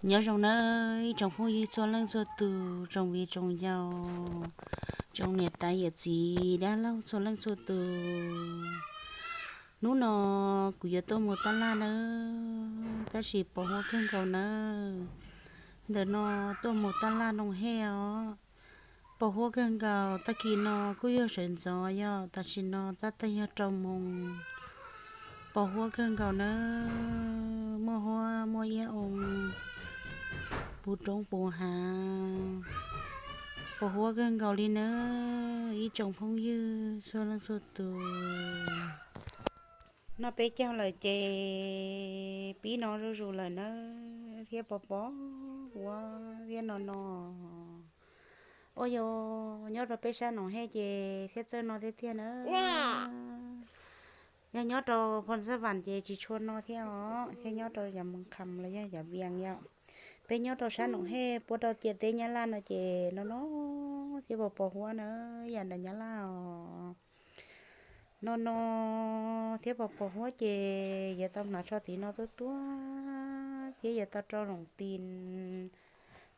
Nyob zoo nawb ib tsoom phooj ywg txhua leej txhua tus, tsoom viv tsoom ncaus, tsoom niam tais yawm txiv dab laug txhua leej txhua tus. Hnub no kuv yuav tuaj mus taj laj nawb, tab sis pos huab kawg nkaus nawb. Ntawm no tuaj mus taj laj noo hej os. Pos huab kawg nkaus, tag kis no kuj yog sawv ntxov yog tam sim no tab tag yog rau moos. Pos huab kawg nkaus nawb, muaj huab muaj iab oo, puv roob puv hav. Pos huab kawg nkaus li nawb ib tsoom phooj ywg txhua leej txhua tus. No peb caug lawm ces pib no zuj zus lawm nawb, thiab pos pos huab thiab no no. Ua yog nyob rau peb sab noo hej ces thiab txawj no thiab tiag nawb. Yog nyob rau Phoo Xab Vam ces tsis tshua no thiab os, thiab nyob rau yav Moos Kham los yog yav Vias yom. Peb nyob rau sab noo hej puab rau ciam teb Nyab Laj no ces no no thiab pos pos huab na, yam nram Nyab Laj os. No no thiab pos pos huab ces yuav tau hnav tsho tim no tuab tuab thiab yuav tau rau loos tis,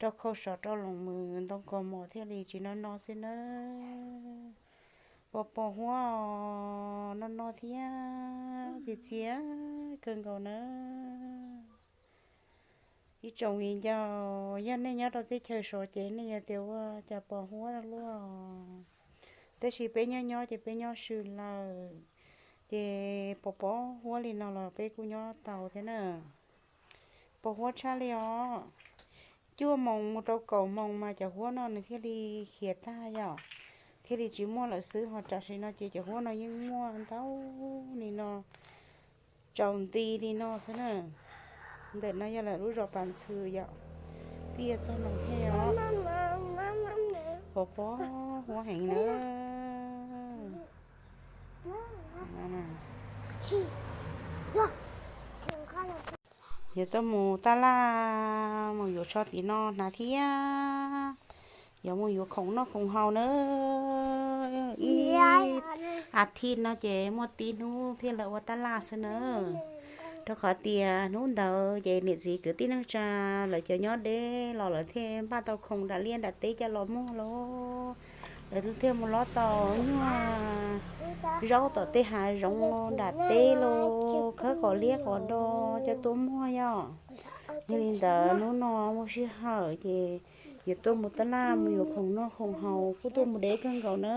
rau khau sov rau loos mws ntoo kos mos thiaj li tsis no no xwb nawb. Pos pos huab os, no no thiab txias txias kawg nkaus nawb. Ib tsoom viv ncaus, yog nej nyob rau teb chaws sov ces nej yuav tias ua cas pos huab luaj. Tab sis peb nyob nyob ces peb nyob swm lawm, ces pos pos huab li no los peb kuj nyob tau thiab na. Pos huab tshaj li os. Cuaj moos mus rau kaum moos mas cov huab no nws thiaj li khiav tag yom, thiaj li tsis muaj lawm xwb, ho tam sim no ces cov huab no yeej muaj ntau li no, tsaus nti li no xwb na. Ntawm no yog lawm lub zos Pas Ntxhw yom, twb yuav txog noo hej os. Pos pos huab heev na. Yuav tuaj mus taj laj mus yuav tsho tim no hnav thiab, yuav mus yuav khoom noj khoom haus na. Ib as thiv no ces muaj tib hnub thiaj lawv ua taj laj xwb na. Rau qhov tias hnub ntawd ces niam txiv kwv tij neej tsa lawv cov nyob deb los lawv thiaj npaj tau khoom nram liaj nram teb coj los muag lauj. Lawv thiaj mus lob tau nyuag zaub tom tej hav zoov nram teb los khawb qos liab qos do coj tuaj muag yom. Yog li ntawd hnub no muaj sij hawm ces yuav tuaj mus taj laj mus yuav khoom noj khoom haus, kuj tuaj mus deb kawg nkaus na.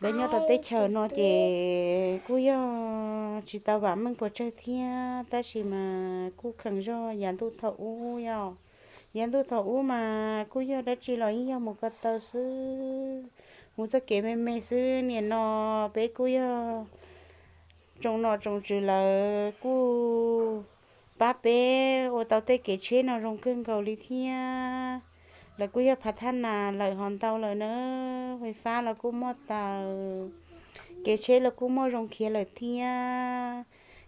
Peb nyob rau teb chaws no ces kuj yog tsis tau vam meej puas tsawg thiab, tab sis mas kuj kheev zog yav ntuj thaum ub yom. Yav ntuj thaum ub mas kuj yog dab tsi los yeej yog mus ko taw xwb, mus txoj kev me me xwb. Nim no peb kuj yog tsoom nom tsoom tswv lawv kuj pab peb ua tau tej kev tsheb no zoo kawg nkaus li thiab. Lawv kuj yog phav thaj nas lawm ho ntau lawm na, fais fab los kuj muaj taws, kev tsheb los kuj muaj zoo khiav lawm thiab.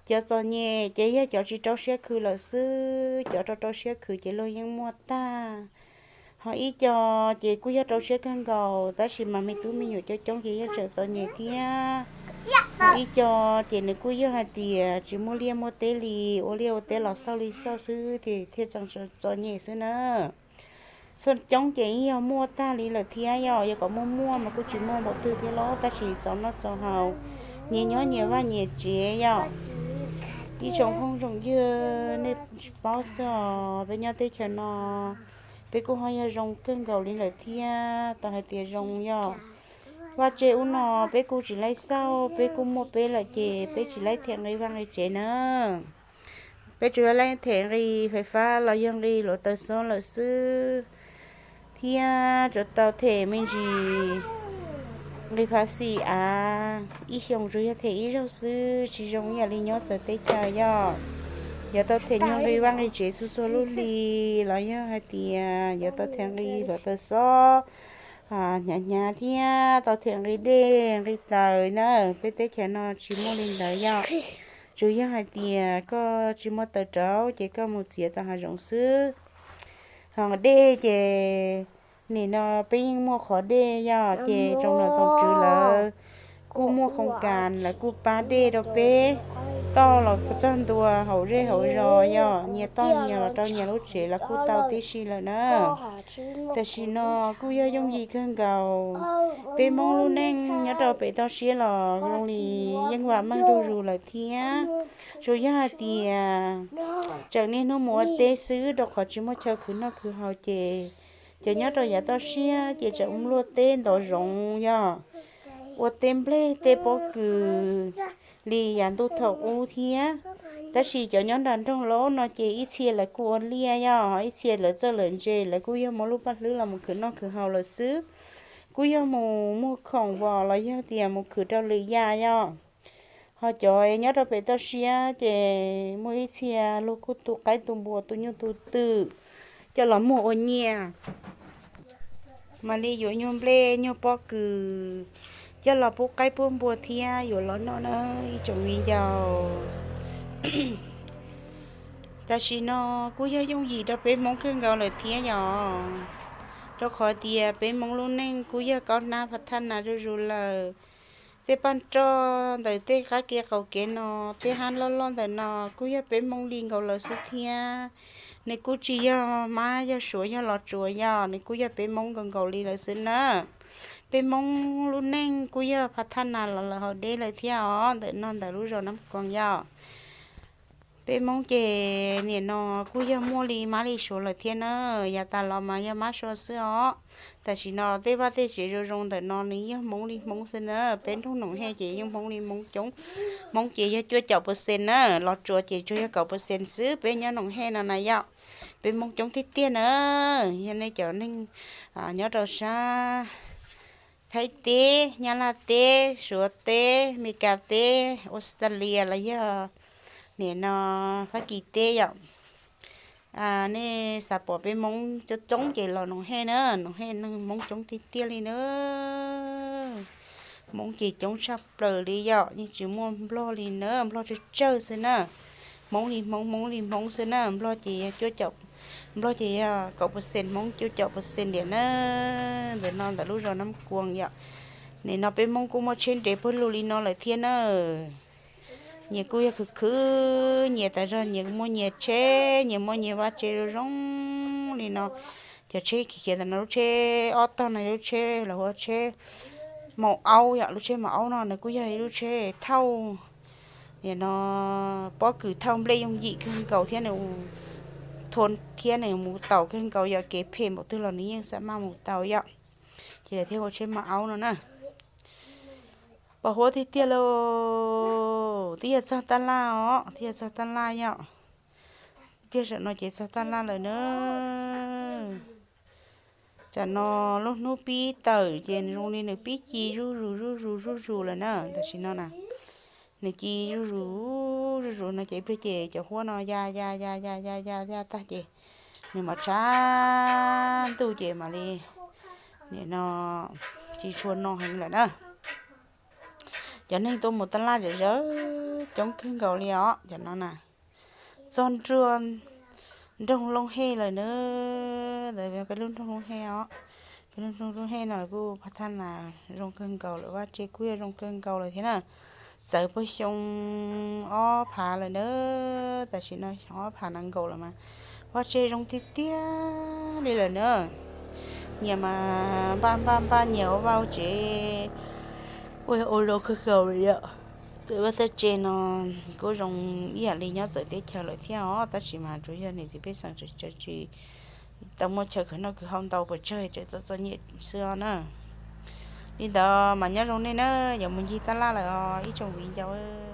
Cov txom nyem ces yog cov tsis rau siab khwv lawm xwb, cov rau rau siab khwv ces luag yeej muaj tag. Ho ib co ces kuj yog rau siab kawg nkaus, tab sis mas me tub me nyuam coob coob ces yeej tseem txom nyem thiab. Ho ib co ces nws kuj yog hais tias tsis muaj liaj muaj teb li, ua liaj ua teb los xauj li xauj xwb ces thiaj txom nyem xwb na. Txhua coob ces yeej yog muaj tag li lawm thiab yom, yog kom muaj muaj mas kuj tsis muaj npaum twg thiab los tab sis txaus noj txaus haus, nyias nyob nyias vaj nyias tsev yom. Ib tsoom phooj tsoom ywg, nej paub xwb os, peb nyob teb chaws no peb kuj ho yog zoo kawg nkaus li lawm thiab, tau hais tias zoo yom. Vaj tse ub no peb kuj tsis laib xauj, peb kuj muaj peb lawm ces peb tsis laib them nqi vaj nqi tsev na. Peb tsuas yog laib them nqi fais fab los yog nqi hluav taws xob lawm xwb, thiab tsuas tau them me ntsis nqi phav xim av, ib xyoos tsuas yog them ib zaug xwb, tsis zoo ib yam li nyob txawv teb chaws yom. Yuav tau them nyuag nqi vaj nqi tsev txhua txhua lub hli, los yog hais tias yuav tau them nqi hluav taws xob hnyav hnyav thiab tau them nqi dej nqi taws na. Peb teb chaws no tsis muaj li ntawd yom. Tsuas yog hais tias koj tsis muaj taws rauv ces koj mus txiav tau hav zoov xwb. Ho dej ces nim no peb yeej muaj qhov dej yom, ces tsoom nom tsoom tswv lawv kuj muaj khoos kas lawv kuj pab dej rau peb. toj los txog ntua hauv zej hauv zos, yog nyias toj nyias los rau nyias lub tsev los kuj tau tib si lawm na. Tam sim no kuj yog yooj yim kawg nkaus. Peb Hmoob lub neej nyob rau pem toj siab los zoo li yeej vam meej zuj zus lawm thiab. Tsuas yog hais tias tseem niaj hnub mus ua teb xwb rau qhov tsis muaj chaw khwv noj khwv haus ces cov nyob rau yav toj siab ces tseem mus luaj teb ntov zoov, yog ua teb nplej teb pob kws li yav ntuj thaum ub thiab. Tab sis cov nyob nram nroog Lauj no ces ib txhia lawv kuj ua liaj, yog ib txhia lawv txawj lawm ntse, lawv kuj yog muaj lub paj hlwb los mus khwv noj khwv haus lawm xwb. Kuj yog mus muag khoom vos los yog tias mus khwv rau lwm yam, yog. Ho cov nyob rau pem toj siab ces muaj ib txhia luag kuj tu qaib tu npua tu nyuj tu twm coj los muag ua nyiaj, mam li yuav nyuag nplej nyuag pob kws coj los pub qaib pub npua thiab yuav los noj na ib tsoom viv ncaus. Tam sim no kuj yog yooj yim rau peb Hmoob kawg nkaus lawm thiab, yog rau qhov tias peb Hmoob lub neej kuj yog kaub hnab phav thaj nas zuj zus lawm. Tej paj roj ntawm tej qab kev qaum kev no, tej hab loj loj ntawm no kuj yog peb Hmoob li nkaus lawm xwb thiab. Nws kuj tsis yog mab yog suav yog los tsuas, yog nws kuj yog peb Hmoob nkaus nkaus li lawm xwb na. Peb Hmoob lub neej kuj yog phav thaj nas los lawm hauv deb lawm thiab os, ntawm no ntawm lub zos Nab Koos yog. Peb Hmoob ces nim no kuj yog muaj li mab li suav lawm thiab na, yav tas los mas yog mab suav xwb os. Tam sim no tej vaj tej tsev zoo zoo ntawm no nws yog Hmoob li Hmoob xwb na. Peb nroog Noom Hej ces yog Hmoob li Hmoob coob, Hmoob ces yog cuaj caum percent na, los tsuas ces tsuas yog kaum percent xwb peb nyob Noom Hej no na yom. Peb Hmoob coob tiag tiag na, yog nej cov neeg nyob rau sab Thaib teb, Nyab Laj teb, Suav teb, Meskas teb, Australia los yog nim no Fab Kis teb yom. Nej xav pom peb Hmoob coob coob ces los Noom Hej na, Noom Hej neeg Hmoob coob tiag tiag li na. Hmoob ces coob tshaj plaws li yom, yeej tsis muaj Nplog li na, Nplog tsawg tsawg xwb na. Hmoob li Hmoob, Hmoob li Hmoob xwb na, Nplog ces yog cuaj caum, Nplog ces yog kaum percent, Hmoob cuaj caum percent tiam na. Ntawm no ntawm lub zos Nab Koos yom. Nim no peb Hmoob kuj muaj tsheb nres pawg lug li no lawm thiab na. Nyias kuj yog khwv khwv nyias tas zog, nyias muaj nyias tsheb, nyias muaj nyias vaj tse zoo zoo li no. Cov tsheb khiav khiav ntawm no lub tsheb ob tog no lub tsheb los hu ua tsheb maus aub yom, lub tsheb maus aub no nws kuj yog ib lub tsheb thauj, nim no pob kws thauj nplej yooj yim kawg nkaus thiab nws thua thiab nws mus taus kawg nkaus yom, kev phem npaum twg los nws yeej xam maj mus taus yom. Ces lawv thiaj hu tsheb maus aub no na. Pos huab tiag tiag lauj, twb yog txog tab laj os, twb yog txog tab laj yom. Pliag saum no ces txog tab laj lawm na. Tam no lub hnub pib tawm ces zoo li nws pib ci zuj zus zuj zus zuj zus lawm na. Tam sim no na, nws ci zuj zus zuj zus no ces ib pliag ces cov huab no ya ya ya ya ya ya ya tag ces nws mam tshav ntuj ces mam li nim no tsis tshua no heev lawm na. Cov neeg tuaj mus tab laj zom zaws coob kawg nkaus li os. Cov no na, txog nruab nroog Looj Hej lawm na. Ntawd peb lub nroog Looj Hej os. Peb lub nroog Looj Hej no kuj phav thaj nas zoo kawg nkaus lawm, vaj tse kuj yog zoo kawg nkaus lawm thiab na. Txawv puag xyoo ob phav lawm na, tam sim no xyoo ob phav nees nkaum lawm mas vaj tse zoo tiag tiag li lawm na. Nyias mas npaj npaj npaj nyias ua vaj ua tsev, ua ua zoo kawg nkaus li yom. Tej vaj tej tse no kuj zoo ib yam li nyob txawv teb chaws lawm thiab os, tab sis mas tsuas yog niam txiv pej xeem tseem tsis tau muaj chaw khwv noj khwv haus ntau pes tsawg tseem txom txom nyem xwb os na. Li ntawd mas nyob zoo nej na, yuav mus ncig tab laj lawm os ib tsoom viv ncaus.